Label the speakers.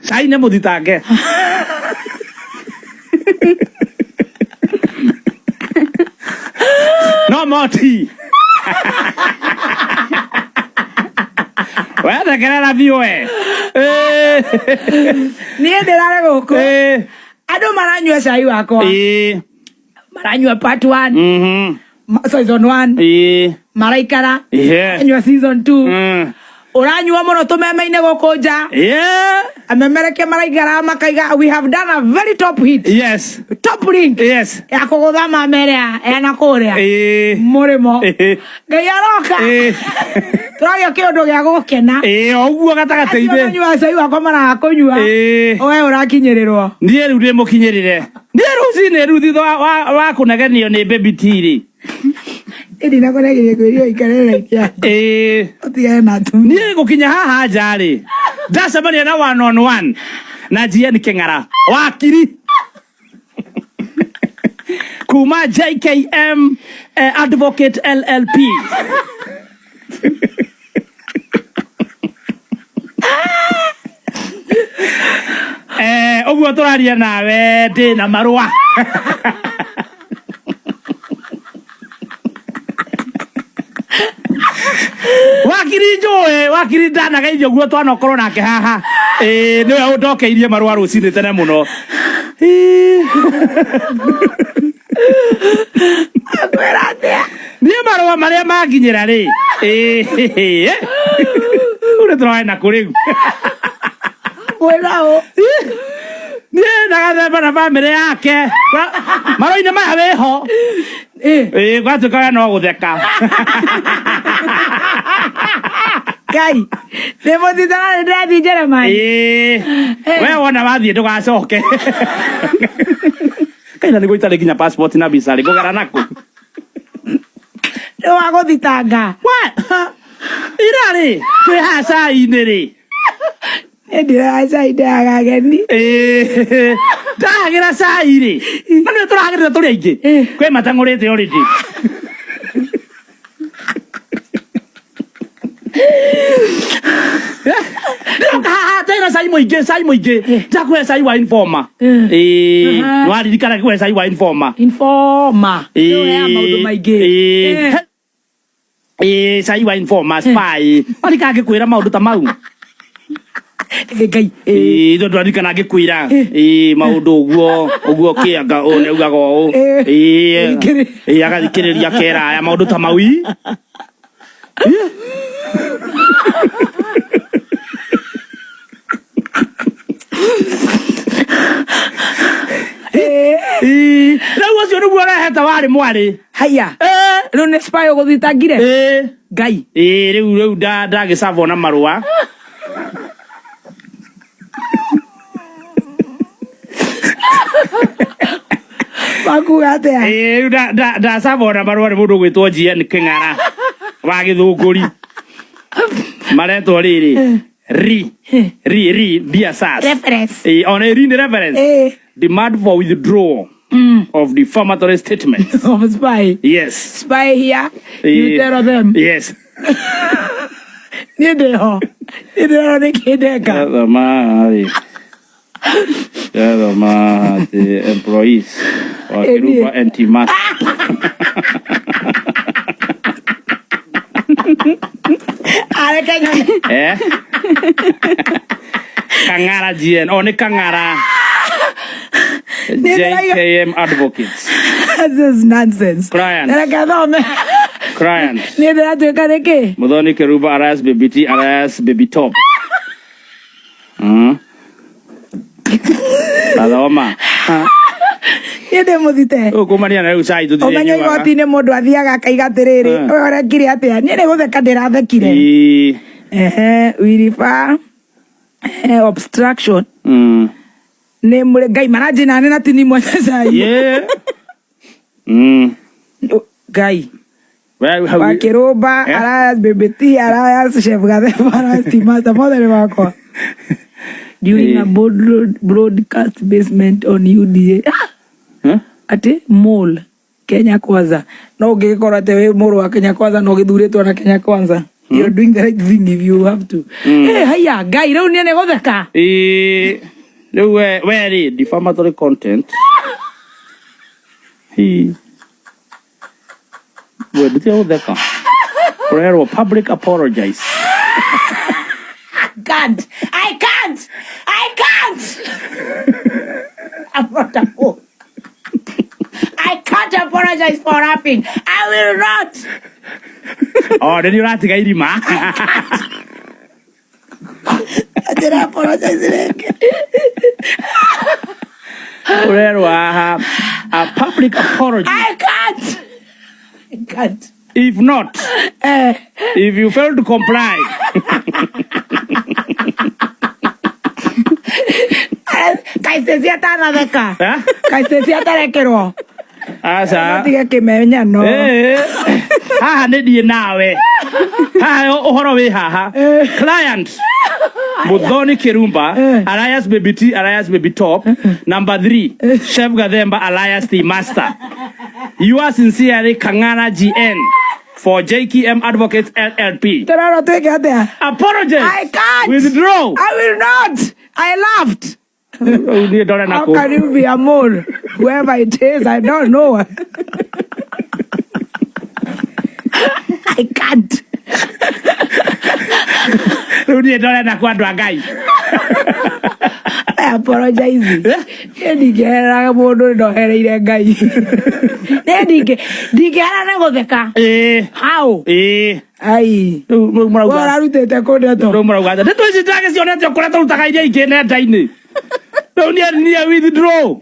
Speaker 1: Cai nĩ mũthitange. No moti. Wethekerera biũ we. Eh.
Speaker 2: Niĩ ndĩrarĩ gũkũ.
Speaker 1: Eh.
Speaker 2: Andũ maranyua cai wakwa. Maranyua part 1. Season 1. Maraikara. Maranyua season 2. Ũranyua mũno tũmeme-inĩ gũkũ nja. Amemereke maraikara makaiga we have done a very top hit.
Speaker 1: Yes.
Speaker 2: Top link.
Speaker 1: Yes.
Speaker 2: Ya kũgũtha mamere ya na kũrĩa. Mũrĩmo. Ngai aroka. Tũragĩa kĩũndũ gĩa gũkena.
Speaker 1: O ũguo gatagatĩ-inĩ.
Speaker 2: Manyua cai wakwa maraga kũnyua. We ũrakinyĩrĩrwo.
Speaker 1: Niĩ rĩu ndĩ mũkinyĩrĩre. Niĩ rũcinĩ rĩu thutha wa kũnegenio nĩ baby T rĩ.
Speaker 2: Ĩndĩ nakũnegeria kwĩrio ũikare raini yaku. Ũtigane na atumia.
Speaker 1: Niĩ gũkinya haha nja rĩ, ndacemania na one on one na GN Kĩng'ara wakiri kuma JKM Advocate LLP. Ũguo tũraria nawe ndĩ na marũa. Wakiri njũĩ, wakiri ndanageithio guo twanokorwo nake haha. Nĩwe ũndokeirie marũa rũcinĩ tene mũno.
Speaker 2: Akwĩra atĩa?
Speaker 1: Niĩ marũa marĩa manginyĩra rĩ, rĩu nĩ tũroe nakũ rĩu?
Speaker 2: Mwĩra ũ?
Speaker 1: Niĩ na Gathemba na bamĩrĩ yake marũa-inĩ maya wĩho. Gwatuĩka we no gũtheka.
Speaker 2: Ngai, nĩ mũthitana nĩ ndĩrathiĩ Jeremani.
Speaker 1: We wona wathiĩ ndũgacoke. Kaina nĩguo itarĩ nginya passport na visa rĩ, ngũgera nakũ?
Speaker 2: Nĩ wa gũthitanga.
Speaker 1: We, ira rĩ, twĩ haha cai-inĩ rĩ.
Speaker 2: Niĩ ndĩraga cai ndeaga ageni.
Speaker 1: Ndahagĩra cai rĩ, na nĩwe tũrahagĩrĩra tũrĩ aingĩ. Kwĩ mateng'ũrĩte already. Ndĩroka haha ndĩna cai mũingĩ, cai mũingĩ. Ndakũhe cai wa informer. Nĩwaririkana ngĩkũhe cai wa informer.
Speaker 2: Informer. Nĩ ũheaga maũndũ maingĩ.
Speaker 1: Cai wa informer, spy. Warika ngĩkwĩra maũndũ ta mau.
Speaker 2: Ngai.
Speaker 1: Ithuĩ twaririkana ngĩkwĩra. Maũndũ ũguo, ũguo kĩanga ũũ nĩ augaga ũũ. Agathikĩrĩria akera aya maũndũ ta mau. Rĩu ũcio nĩguo ũrehete warĩ mwarĩ.
Speaker 2: Haiya. Rĩu nĩ spy ũgũthitangire? Ngai.
Speaker 1: Rĩu ndagĩcabwo na marũa.
Speaker 2: Makuga atĩa?
Speaker 1: Rĩu ndacabwo na marũa nĩ mũndũ ũgwĩtwo GN Kĩng'ara wa Gĩthũngũri. Maretwo rĩrĩ ri ri ri BSS.
Speaker 2: Reference.
Speaker 1: Ona ri nĩ reference. Demand for withdrawal of defamatory statements.
Speaker 2: Of spy.
Speaker 1: Yes.
Speaker 2: Spy here. You tell them.
Speaker 1: Yes.
Speaker 2: Niĩ ndĩho. Niĩ ndĩrona nĩ kĩ ndeka.
Speaker 1: Thoma rĩ. Thoma atĩ employees wa Kiruba and Timas.
Speaker 2: Areke nyone.
Speaker 1: Kang'ara GN. Oh, nĩ Kang'ara. JKM Advocates.
Speaker 2: This is nonsense.
Speaker 1: Client.
Speaker 2: Reke thome.
Speaker 1: Client.
Speaker 2: Niĩ ndĩratuĩka nĩkĩ?
Speaker 1: Muthoni Keruba alias Baby T alias Baby Top. Athoma.
Speaker 2: Niĩ ndĩ mũthite.
Speaker 1: Ũkumania na rĩu cai tũtirĩ
Speaker 2: Ũmenye
Speaker 1: nyuaga.
Speaker 2: igoti-inĩ mũndũ athiaga akaiga atĩrĩrĩ, ũyũ ũrekire atĩa? Niĩ nĩ gũtheka ndĩrathekire. Ehe, wiriba obstruction. Nĩ mũrĩ Ngai maranjina nĩ na tini mwene cai. Ngai. Wakĩrũmba Alliance Baby T Alliance Chef Gathemba Alliance Team Master mothe nĩ makwa. During a broadcast basement on UDA. Atĩ mole Kenya Kwanza. No ũngĩgĩkorwo atĩ wĩ mũrũ wa Kenya Kwanza no ũgĩthurĩtwo na Kenya Kwanza. You're doing the right thing if you have to. Eh, haya ngai, rĩu niĩ nĩ gũtheka.
Speaker 1: Ĩĩ, rĩu we rĩ, defamatory content. Hi. We ndutiga gũtheka. Ũrerwo public apologize.
Speaker 2: Can't. I can't. I can't. I'm not a fool. I can't apologize for laughing. I will not.
Speaker 1: O nĩ niĩ ũratiga irima.
Speaker 2: Ndĩra apologize rĩngĩ.
Speaker 1: Ũrerwo haha a public apology.
Speaker 2: I can't. I can't.
Speaker 1: If not, if you fail to comply,
Speaker 2: Kaĩ Stacy atanatheka.
Speaker 1: Eh?
Speaker 2: Kaĩ Stacy atarekerwo.
Speaker 1: Aca.
Speaker 2: Tige kĩmenyano.
Speaker 1: Eh, haha nĩ ndiĩ nawe. Haha ũhoro wĩ haha. Client Muthoni Kirumba, Alias Baby T, Alias Baby Top. Number 3, Chef Gathemba, Alias Tea Master. You are sincerely Kangana GN for JKM Advocates LLP.
Speaker 2: Tũrerwo twĩke atĩa?
Speaker 1: Apologize.
Speaker 2: I can't.
Speaker 1: Withdraw.
Speaker 2: I will not. I laughed.
Speaker 1: Rĩu niĩ ndore na
Speaker 2: How
Speaker 1: kũ.
Speaker 2: can you be a mole? Whoever it is, I don't know. I can't.
Speaker 1: Rĩu niĩ ndore na kũ, andũ a Ngai.
Speaker 2: I apologize. Niĩ ndingĩherera mũndũ, ndohereire Ngai. Niĩ ndingĩhera nĩ gũtheka. How?
Speaker 1: Ĩĩ.
Speaker 2: Ai.
Speaker 1: Rĩu mũrauga.
Speaker 2: We ũrarutĩte kũ ndeto?
Speaker 1: Rĩu mũrauga atĩa? Ndeto ici ndagĩcionete kũrĩa tũrutaga iria ingĩ nenda-inĩ. Rĩu niĩ withdraw.